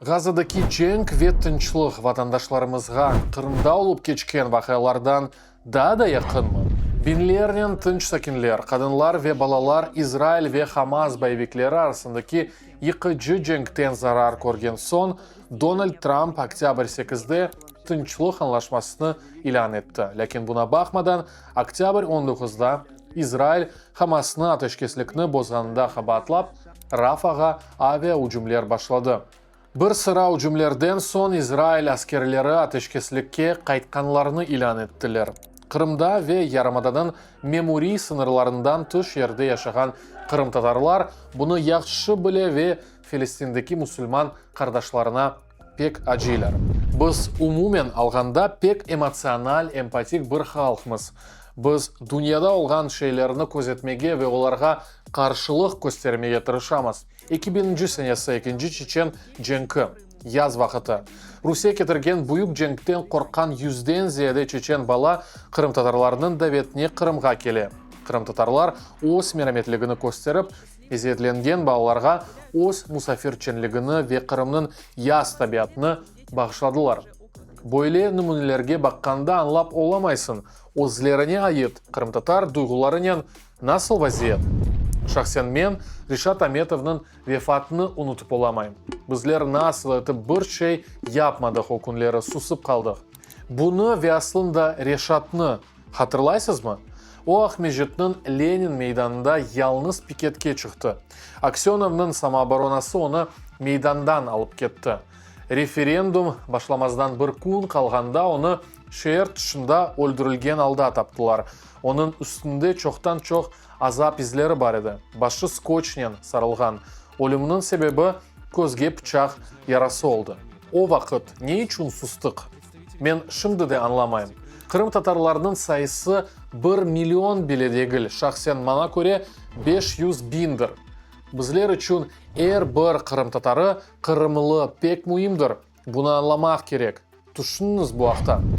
Gazadaki cenk ve tınçlıq vatandaşlarımızğa Qırımda olıp keçken vaqialardan daa da yaqınmı? Biñlernen tınç sakinler, qadınlar ve balalar İsrail ve Hamas boyevikleri arasındaki yıqıcı cenkten zarar körgen soñ, Donald Tramp oktâbr sekizde tınçlıq añlaşmasını ilân etti. Lâkin buna baqmadan, oktâbr 19da İsrail Hamasnı ateşkeslikni bozğanında qabaatlap, Rafağa avia ücümler başladı. Bir sıra ücümlerden soñ İsrail askerleri ateşkeslikke qaytqanlarını ilân ettiler. Qırımda ve yarımadanıñ memuriy sıñırlarından tış yerde yaşağan qırımtatarlar bunı yahşı bile ve Felestindeki musulman qardaşlarına pek acıylar. Biz umumen alğanda pek emotsional, empatik bir halqmız. Biz dünyada olğan şeylerni közetmege ve olarğa qarşılıq köstermege tırışamız. Eki biñinci senesi, ekinci çeçen cenki, yaz vaqıtı. Rusiye ketirgen büyük cenkten qorqqan yüzden ziyade çeçen bala qırımtatarlarnıñ davetine Qırımğa kele. Qırımtatarlar öz merametligini kösterip, eziyetlengen balalarğa öz musafirçenligini ve Qırımnıñ yaz tabiatını bağışladılar. Böyle nümünelerge baqqanda añlap olamaysıñ, özlerine ait qırımtatar duyğularınen nasıl vaziyet? Şahsen men Reşat Ametovnıñ vefatını unutıp olamayım. Bizler nasıl etip bir şey yapmadıq o künleri, susıp qaldıq. Bunı ve aslında Reşatnı Hatırlaysızmı? O, Aqmescitniñ Lenin meydanında yalñız piketke çıqtı. Aksönovnıñ samooboronası onı meydandan alıp ketti. Referendum başlamazdan bir kün qalğanda onı şeer tışında öldürilgen alda taptılar. Onıñ üstünde çoqtan-çoq azap izleri bar edi, başı skotçnen sarılğan. Ölümniñ sebebi közge pıçaq yarası oldı. O vaqıt ne içün sustıq? Men şimdi de añlamayım. Qırımtatarlarnıñ sayısı bir million bile degil, şahsen maña köre, 500 biñdir. Bizler içün er bir qırımtatarı, qırımlı pek müimdir, bunı añlamaq kerek. Tüşüniñiz bu aqta.